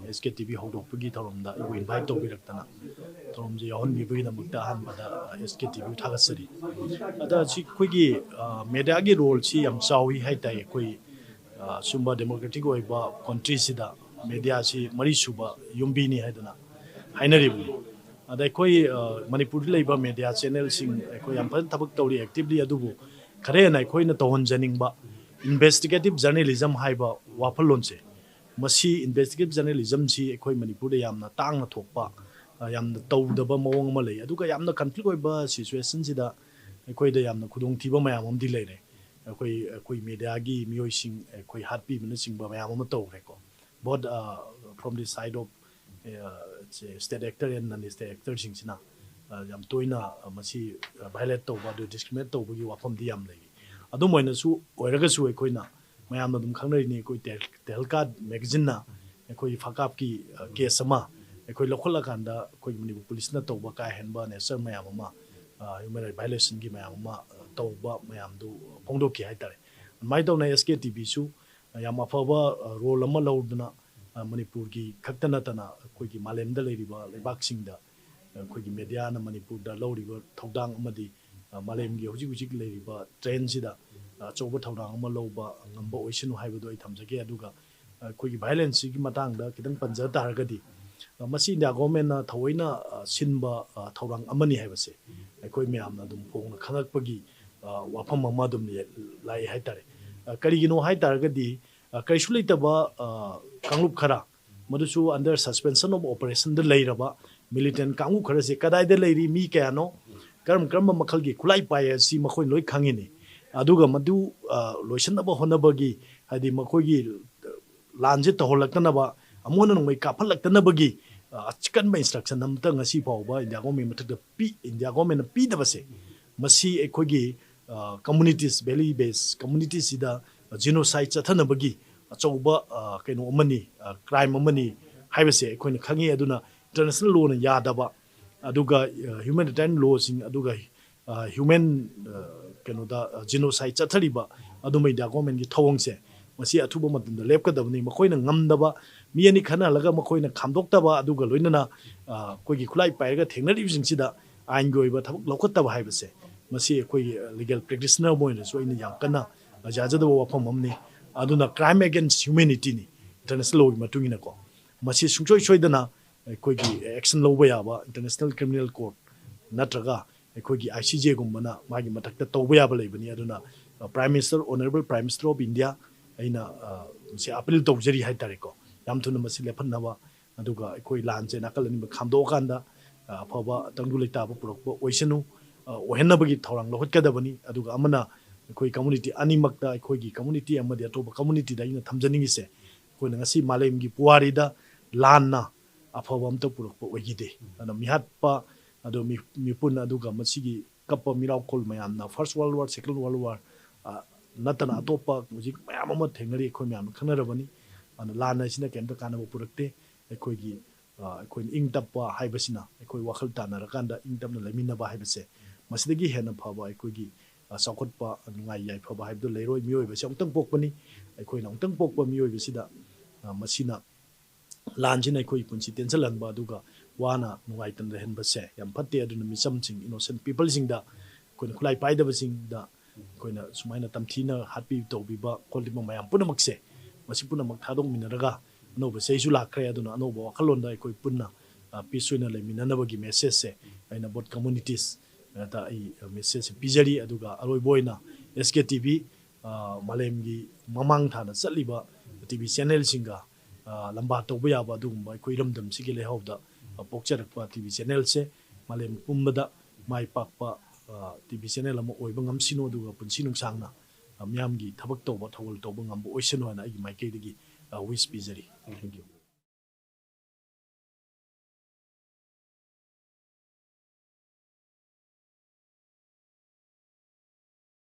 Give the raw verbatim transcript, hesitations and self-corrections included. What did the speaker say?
ꯑꯦꯁ ꯀꯦ T V ꯍꯧꯗꯣꯛꯄꯒꯤ ꯊꯧꯔꯝꯗ ꯑꯩꯕꯨ invite ꯇꯧꯕꯤꯔꯛꯇꯅ ꯊꯧꯔꯝꯁꯦ ꯌꯥꯎꯍꯟꯕꯤꯕꯒꯤꯗꯃꯛꯇ ꯑꯍꯥꯟꯕꯗ ꯑꯦꯁ ꯀꯦ ꯇꯤ ꯚꯤꯕꯨ ꯊꯥꯒꯠꯆꯔꯤ꯫ ꯑꯗ ꯁꯤ ꯑꯩꯈꯣꯏꯒꯤ ꯃꯦꯗꯤꯌꯥꯒꯤ ꯔꯣꯜꯁꯤ ꯌꯥꯝ ꯆꯥꯎꯏ ꯍꯥꯏ ꯇꯥꯏ꯫ ꯑꯩꯈꯣꯏ ꯁꯨꯝꯕ ꯗꯦꯃꯣꯀ꯭ꯔꯦꯇꯤꯛ ꯑꯣꯏꯕ ꯀꯟꯇ꯭ꯔꯤꯁꯤꯗ ꯃꯦꯗꯤꯌꯥꯁꯤ ꯃꯔꯤꯁꯨꯕ ꯌꯨꯝꯕꯤꯅꯤ ꯍꯥꯏꯗꯅ ꯍꯥꯏꯅꯔꯤꯕꯅꯤ꯫ ꯑꯗ ꯑꯩꯈꯣꯏ ꯃꯅꯤꯄꯨꯔꯗ ꯂꯩꯕ ꯃꯦꯗꯤꯌꯥ ꯆꯦꯅꯦꯜꯁꯤꯡ ꯑꯩꯈꯣꯏ ꯌꯥꯝ ꯐꯖꯅ ꯊꯕꯛ ꯇꯧꯔꯤ ꯑꯦꯛꯇꯤꯚꯂꯤ꯫ ꯑꯗꯨꯕꯨ ꯈꯔ ꯍꯦꯟꯅ ꯑꯩꯈꯣꯏꯅ ꯇꯧꯍꯟꯖꯅꯤꯡꯕ ꯏꯟꯚꯦꯁꯇꯤꯒꯦꯇꯤꯚ ꯖꯔꯅꯦꯂꯤꯖꯝ ꯍꯥꯏꯕ ꯋꯥꯈꯜꯂꯣꯟꯁꯦ, ꯃꯁꯤ ꯏꯟꯚꯦꯁꯇꯤꯒꯦꯇꯤꯚ ꯖꯔꯅꯦꯂꯤꯖꯝꯁꯤ ꯑꯩꯈꯣꯏ ꯃꯅꯤꯄꯨꯔꯗ ꯌꯥꯝꯅ ꯇꯥꯡꯅ ꯊꯣꯛꯄ, ꯌꯥꯝꯅ ꯇꯧꯗꯕ ꯃꯑꯣꯡ ꯑꯃ ꯂꯩ꯫ ꯑꯗꯨꯒ ꯌꯥꯝꯅ ꯀꯟꯐ꯭ꯂꯤꯛ ꯑꯣꯏꯕ ꯁꯤꯆꯨꯋꯦꯁꯟꯁꯤꯗ ꯑꯩꯈꯣꯏꯗ ꯌꯥꯝꯅ ꯈꯨꯗꯣꯡꯊꯤꯕ ꯃꯌꯥꯝ ꯑꯃꯗꯤ ꯂꯩꯔꯦ꯫ ꯑꯩꯈꯣꯏ ꯑꯩꯈꯣꯏ ꯃꯦꯗꯤꯌꯥꯒꯤ ꯃꯤꯑꯣꯏꯁꯤꯡ ꯑꯩꯈꯣꯏ ꯍꯥꯠꯄꯤꯕꯅꯆꯤꯡꯕ ꯃꯌꯥꯝ ꯑꯃ ꯇꯧꯈ꯭ꯔꯦꯀꯣ꯫ Both from the side of state actor and non state actorꯁꯤꯡꯁꯤꯅ ꯌꯥꯝ ꯇꯣꯏꯅ ꯃꯁꯤ ꯚꯥꯏꯑꯣꯂꯦꯠ ꯇꯧꯕ, ꯑꯗꯨ ꯗꯤꯁꯀ꯭ꯔꯤꯃꯤꯅꯦꯠ ꯇꯧꯕꯒꯤ ꯋꯥꯐꯝꯗꯤ ꯌꯥꯝ ꯂꯩꯔꯤ꯫ ꯑꯗꯨꯝ ꯑꯣꯏꯅꯁꯨ ꯑꯣꯏꯔꯒꯁꯨ ꯑꯩꯈꯣꯏꯅ ꯃꯌꯥꯝꯅ ꯑꯗꯨꯝ ꯈꯪꯅꯔꯤꯅꯤ, ꯑꯩꯈꯣꯏ ꯇꯦꯍꯜꯀꯥ ꯃꯦꯒꯥꯖꯤꯟꯅ ꯑꯩꯈꯣꯏ ꯐꯀꯥꯞꯀꯤ ꯀꯦꯁ ꯑꯃ ꯑꯩꯈꯣꯏ ꯂꯧꯈꯠꯂꯀꯥꯟꯗ ꯑꯩꯈꯣꯏ ꯃꯅꯤꯄꯨꯔ ꯄꯨꯂꯤꯁꯅ ꯇꯧꯕ ꯀꯥ ꯍꯦꯟꯕ ꯅꯦꯆꯔ ꯃꯌꯥꯝ ꯑꯃ, ꯍ꯭ꯌꯨꯃꯦꯟ ꯔꯥꯏꯠ ꯚꯥꯏꯑꯣꯂꯦꯁꯟꯒꯤ ꯃꯌꯥꯝ ꯑꯃ ꯇꯧꯕ ꯃꯌꯥꯝꯗꯨ ꯐꯣꯡꯗꯣꯛꯈꯤ ꯍꯥꯏꯇꯥꯔꯦ꯫ ꯑꯗꯨꯃꯥꯏꯅ ꯇꯧꯅ ꯑꯦꯁ ꯀꯦ ꯇꯤ ꯚꯤꯁꯨ ꯌꯥꯝ ꯑꯐꯕ ꯔꯣꯜ ꯑꯃ ꯂꯧꯗꯨꯅ ꯃꯅꯤꯄꯨꯔꯒꯤ ꯈꯛꯇ ꯅꯠꯇꯅ ꯑꯩꯈꯣꯏꯒꯤ ꯃꯥꯂꯦꯝꯗ ꯂꯩꯔꯤꯕ ꯂꯩꯕꯥꯛꯁꯤꯡꯗ ꯑꯩꯈꯣꯏꯒꯤ ꯃꯦꯗꯤꯌꯥꯅ ꯃꯅꯤꯄꯨꯔꯗ ꯂꯧꯔꯤꯕ ꯊꯧꯗꯥꯡ ꯑꯃꯗꯤ ꯃꯥꯂꯦꯝꯒꯤ ꯍꯧꯖꯤꯛ ꯍꯧꯖꯤꯛ ꯂꯩꯔꯤꯕ ꯇ꯭ꯔꯦꯟꯁꯤꯗ ꯑꯆꯧꯕ ꯊꯧꯗꯥꯡ ꯑꯃ ꯂꯧꯕ ꯉꯝꯕ ꯑꯣꯏꯁꯅꯨ ꯍꯥꯏꯕꯗꯣ ꯑꯩ ꯊꯝꯖꯒꯦ꯫ ꯑꯗꯨꯒ ꯑꯩꯈꯣꯏꯒꯤ ꯚꯥꯏꯑꯣꯂꯦꯟꯁꯁꯤꯒꯤ ꯃꯇꯥꯡꯗ ꯈꯤꯇꯪ ꯄꯟꯖ ꯇꯥꯔꯒꯗꯤ, ꯃꯁꯤ ꯏꯟꯗꯤꯌꯥ ꯒꯣꯔꯃꯦꯟꯅ ꯊꯑꯣꯏꯅ ꯁꯤꯟꯕ ꯊꯧꯔꯥꯡ ꯑꯃꯅꯤ ꯍꯥꯏꯕꯁꯦ ꯑꯩꯈꯣꯏ ꯃꯌꯥꯝꯅ ꯑꯗꯨꯝ ꯐꯣꯡꯅ ꯈꯪꯉꯛꯄꯒꯤ ꯋꯥꯐꯝ ꯑꯃ ꯑꯗꯨꯝ ꯂꯥꯛꯏ ꯍꯥꯏꯇꯥꯔꯦ꯫ ꯀꯔꯤꯒꯤꯅꯣ ꯍꯥꯏꯇꯥꯔꯒꯗꯤ, ꯀꯔꯤꯁꯨ ꯂꯩꯇꯕ ꯀꯥꯡꯂꯨꯞ ꯈꯔ, ꯃꯗꯨꯁꯨ under suspension of operationꯗ ꯂꯩꯔꯕ ꯃꯤꯂꯤꯇꯦꯟ ꯀꯥꯡꯕꯨ ꯈꯔꯁꯦ ꯀꯗꯥꯏꯗ ꯂꯩꯔꯤ, ꯃꯤ ꯀꯌꯥꯅꯣ, ꯀꯔꯝ ꯀꯔꯝꯕ ꯃꯈꯜꯒꯤ ꯈꯨꯠꯂꯥꯏ ꯄꯥꯏ ꯑꯁꯤ ꯃꯈꯣꯏ ꯂꯣꯏ ꯈꯪꯉꯤꯅꯤ꯫ ꯑꯗꯨꯒ ꯃꯗꯨ ꯂꯣꯏꯁꯤꯟꯅꯕ ꯍꯣꯠꯅꯕꯒꯤ, ꯍꯥꯏꯗꯤ ꯃꯈꯣꯏꯒꯤ ꯂꯥꯟꯁꯦ ꯇꯧꯍꯜꯂꯛꯇꯅꯕ ꯑꯃꯨꯛ ꯍꯟꯅ ꯅꯣꯡꯃꯩ ꯀꯥꯞꯍꯜꯂꯛꯇꯅꯕꯒꯤ ꯑꯀꯟꯕ ꯏꯟꯁꯇ꯭ꯔꯛꯁꯟ ꯑꯃꯇ ꯉꯁꯤ ꯐꯥꯎꯕ ꯏꯟꯗꯤꯌꯥ ꯒꯣꯔꯃꯦꯟ ꯃꯊꯛꯇ ꯄꯤ, ꯏꯟꯗꯤꯌꯥ ꯒꯣꯔꯃꯦꯟꯅ ꯄꯤꯗꯕꯁꯦ, ꯃꯁꯤ ꯑꯩꯈꯣꯏꯒꯤ communities, valley based communitiesꯁꯤꯗ genocide ꯆꯠꯊꯅꯕꯒꯤ ꯑꯆꯧꯕ ꯀꯩꯅꯣ ꯑꯃꯅꯤ, ꯀ꯭ꯔꯥꯏꯝ ꯑꯃꯅꯤ ꯍꯥꯏꯕꯁꯦ ꯑꯩꯈꯣꯏꯅ ꯈꯪꯉꯤ꯫ ꯑꯗꯨꯅ ꯏꯟꯇꯔꯅꯦꯁꯅꯦꯜ ꯂꯣꯅ ꯌꯥꯗꯕ, ꯑꯗꯨꯒ ꯍ꯭ꯌꯨꯃꯦꯅꯤꯇꯦꯔꯤꯌꯟ ꯂꯣꯁꯤꯡ, ꯑꯗꯨꯒ ꯍ꯭ꯌꯨꯃꯦꯟ ꯀꯩꯅꯣꯗ ꯖꯤꯅꯣꯁꯥꯏꯠ ꯆꯠꯊꯔꯤꯕ ꯑꯗꯨꯝꯕ ꯏꯟꯗꯤꯌꯥ ꯒꯣꯔꯃꯦꯟꯒꯤ ꯊꯧꯑꯣꯡꯁꯦ ꯃꯁꯤ ꯑꯊꯨꯕ ꯃꯇꯝꯗ ꯂꯦꯞꯀꯗꯕꯅꯤ꯫ ꯃꯈꯣꯏꯅ ꯉꯝꯗꯕ, ꯃꯤ ꯑꯅꯤ ꯈꯟꯅꯍꯜꯂꯒ ꯃꯈꯣꯏꯅ ꯈꯥꯝꯗꯣꯛꯇꯕ, ꯑꯗꯨꯒ ꯂꯣꯏꯅꯅ, ꯑ, ꯑꯩꯈꯣꯏꯒꯤ ꯈꯨꯠꯂꯥꯏ ꯄꯥꯏꯔꯒ ꯊꯦꯡꯅꯔꯤꯕꯁꯤꯡꯁꯤꯗ ꯑꯥꯏꯟꯒꯤ ꯑꯣꯏꯕ ꯊꯕꯛ ꯂꯧꯈꯠꯇꯕ ꯍꯥꯏꯕꯁꯦ, ꯃꯁꯤ ꯑꯩꯈꯣꯏꯒꯤ, ꯑ, ꯂꯤꯒꯦꯜ ꯄ꯭ꯔꯦꯛꯇꯤꯁꯅꯔ ꯑꯃ ꯑꯣꯏꯅꯁꯨ ꯑꯩꯅ ꯌꯥꯝ ꯀꯟꯅ ꯌꯥꯖꯗꯕ ꯋꯥꯐꯝ ꯑꯃꯅꯤ꯫ ꯑꯗꯨꯅ crime against humanityꯅꯤ, international lawꯒꯤ ꯃꯇꯨꯡ ꯏꯟꯅꯀꯣ꯫ ꯃꯁꯤ ꯁꯨꯡꯁꯣꯏ ꯁꯣꯏꯗꯅ ꯑꯩꯈꯣꯏꯒꯤ action ꯂꯧꯕ ꯌꯥꯕ International Criminal Court ꯅꯠꯇ꯭ꯔꯒ ꯑꯩꯈꯣꯏꯒꯤ ICJꯒꯨꯝꯕꯅ ꯃꯥꯒꯤ ꯃꯊꯛꯇ ꯇꯧꯕ ꯌꯥꯕ ꯂꯩꯕꯅꯤ꯫ ꯑꯗꯨꯅ, ꯑ, Prime Minister, Honourable Prime Minister of India, ꯑꯩꯅ, ꯑ, ꯃꯁꯤ appeal ꯇꯧꯖꯔꯤ ꯍꯥꯏꯇꯥꯔꯦꯀꯣ꯫ ꯌꯥꯝ ꯊꯨꯅ ꯃꯁꯤ ꯂꯦꯞꯍꯟꯅꯕ, ꯑꯗꯨꯒ ꯑꯩꯈꯣꯏ ꯂꯥꯟꯁꯦ ꯅꯥꯀꯜ ꯑꯅꯤꯃꯛ ꯈꯥꯝꯗꯣꯛꯑꯀꯥꯟꯗ, ꯑ, ꯑꯐꯕ ꯇꯪꯗꯨ ꯂꯩꯇꯥꯕ ꯄꯨꯔꯛꯄ ꯑꯣꯏꯁꯅꯨ, ꯑ, ꯑꯣꯏꯍꯟꯅꯕꯒꯤ ꯊꯧꯔꯥꯡ ꯂꯧꯈꯠꯀꯗꯕꯅꯤ꯫ ꯑꯗꯨꯒ ꯑꯃꯅ ꯑꯩꯈꯣꯏ community ꯑꯅꯤꯃꯛꯇ, ꯑꯩꯈꯣꯏꯒꯤ community ꯑꯃꯗꯤ ꯑꯇꯣꯞꯄ communityꯗ ꯑꯩꯅ ꯊꯝꯖꯅꯤꯡꯉꯤꯁꯦ, ꯑꯩꯈꯣꯏꯅ ꯉꯁꯤ ꯃꯥꯂꯦꯝꯒꯤ ꯄꯨꯋꯥꯔꯤꯗ ꯂꯥꯟꯅ ꯑꯐꯕ ꯑꯝꯇ ꯄꯨꯔꯛꯄ ꯑꯣꯏꯈꯤꯗꯦ꯫ ꯑꯗꯨꯅ ꯃꯤꯍꯥꯠꯄ, ꯑꯗꯣ ꯃꯤ-, ꯃꯤꯄꯨꯟ, ꯑꯗꯨꯒ ꯃꯁꯤꯒꯤ ꯀꯞꯄ ꯃꯤꯔꯥꯎꯈꯣꯜ ꯃꯌꯥꯝꯅ First World War, Second World War, ꯑ, ꯅꯠꯇꯅ ꯑꯇꯣꯞꯄ ꯍꯧꯖꯤꯛ ꯃꯌꯥꯝ ꯑꯃ ꯊꯦꯡꯅꯔꯤ, ꯑꯩꯈꯣꯏ ꯃꯌꯥꯝꯅ ꯈꯪꯅꯔꯕꯅꯤ꯫ ꯑꯗꯨꯅ ꯂꯥꯟ ꯍꯥꯏꯁꯤꯅ ꯀꯩꯝꯇ ꯀꯥꯟꯅꯕ ꯄꯨꯔꯛꯇꯦ꯫ ꯑꯩꯈꯣꯏꯒꯤ, ꯑ, ꯑꯩꯈꯣꯏꯅ ꯏꯪ ꯇꯞꯄ ꯍꯥꯏꯕꯁꯤꯅ, ꯑꯩꯈꯣꯏ ꯋꯥꯈꯜ ꯇꯥꯅꯔꯀꯥꯟꯗ ꯏꯪ ꯇꯞꯅ ꯂꯩꯃꯤꯟꯅꯕ ꯍꯥꯏꯕꯁꯦ, ꯃꯁꯤꯗꯒꯤ ꯍꯦꯟꯅ ꯐꯕ ꯑꯩꯈꯣꯏꯒꯤ, ꯑ, ꯆꯥꯎꯈꯠꯄ, ꯅꯨꯡꯉꯥꯏ ꯌꯥꯏꯐꯕ ꯍꯥꯏꯕꯗꯨ ꯂꯩꯔꯣꯏ꯫ ꯃꯤꯑꯣꯏꯕꯁꯤ ꯑꯃꯨꯛꯇꯪ ꯄꯣꯛꯄꯅꯤ꯫ ꯑꯩꯈꯣꯏꯅ ꯑꯃꯨꯛꯇꯪ ꯄꯣꯛꯄ ꯃꯤꯑꯣꯏꯕꯁꯤꯗ, ꯑ, ꯃꯁꯤꯅ ꯂꯥꯟꯁꯤꯅ ꯑꯩꯈꯣꯏꯒꯤ ꯄꯨꯟꯁꯤ ꯇꯦꯟꯁꯤꯜꯍꯟꯕ, ꯑꯗꯨꯒ ꯋꯥꯅ ꯅꯨꯡꯉꯥꯏꯇꯅ ꯂꯩꯍꯟꯕꯁꯦ ꯌꯥꯝ ꯐꯠꯇꯦ꯫ ꯑꯗꯨꯅ ꯃꯤꯆꯝꯁꯤꯡ, innocent peopleꯁꯤꯡꯗ, ꯑꯩꯈꯣꯏꯅ ꯈꯨꯠꯂꯥꯏ ꯄꯥꯏꯗꯕꯁꯤꯡꯗ ꯑꯩꯈꯣꯏꯅ ꯁꯨꯃꯥꯏꯅ ꯇꯝꯊꯤꯅ ꯍꯥꯠꯄꯤ ꯇꯧꯕꯤꯕ ꯈꯣꯠꯂꯤꯕ ꯃꯌꯥꯝ ꯄꯨꯝꯅꯃꯛꯁꯦ, ꯃꯁꯤ ꯄꯨꯝꯅꯃꯛ ꯊꯥꯗꯣꯛꯃꯤꯟꯅꯔꯒ, ꯑꯅꯧꯕ ꯆꯍꯤꯁꯨ ꯂꯥꯛꯈ꯭ꯔꯦ, ꯑꯗꯨꯅ ꯑꯅꯧꯕ ꯋꯥꯈꯜꯂꯣꯟꯗ ꯑꯩꯈꯣꯏ ꯄꯨꯟꯅ, ꯑ, peace ꯑꯣꯏꯅ ꯂꯩꯃꯤꯟꯅꯅꯕꯒꯤ messageꯁꯦ ꯑꯩꯅ both communities ꯗ ꯑꯩ, ꯑ, messageꯁꯦ ꯄꯤꯖꯔꯤ꯫ ꯑꯗꯨꯒ ꯑꯔꯣꯏꯕ ꯑꯣꯏꯅ SKTV, ꯑ, ꯃꯥꯂꯦꯝꯒꯤ ꯃꯃꯥꯡ ꯊꯥꯅ ꯆꯠꯂꯤꯕ TV channelꯁꯤꯡꯒ, ꯑ, ꯂꯝꯕꯥ ꯇꯧꯕ ꯌꯥꯕ ꯑꯗꯨꯒꯨꯝꯕ ꯑꯩꯈꯣꯏ ꯏꯔꯝꯗꯝꯁꯤꯒꯤ ꯂꯩꯍꯥꯎꯗ, ꯑ, ꯄꯣꯛꯆꯔꯛꯄ TV channelꯁꯦ ꯃꯥꯂꯦꯝ ꯄꯨꯝꯕꯗ ꯃꯥꯏ ꯄꯥꯛꯄ, ꯑ, TV channel ꯑꯃ ꯑꯣꯏꯕ ꯉꯝꯁꯤꯅꯨ, ꯑꯗꯨꯒ ꯄꯨꯟꯁꯤ ꯅꯨꯡꯁꯥꯡꯅ, ꯑ, ꯃꯤꯌꯥꯝꯒꯤ ꯊꯕꯛ ꯇꯧꯕ, ꯊꯧꯒꯜ ꯇꯧꯕ ꯉꯝꯕ ꯑꯣꯏꯁꯅꯨ ꯍꯥꯏꯅ ꯑꯩꯒꯤ ꯃꯥꯏꯀꯩꯗꯒꯤ, ꯑ, wish ꯄꯤꯖꯔꯤ꯫ Thank you꯫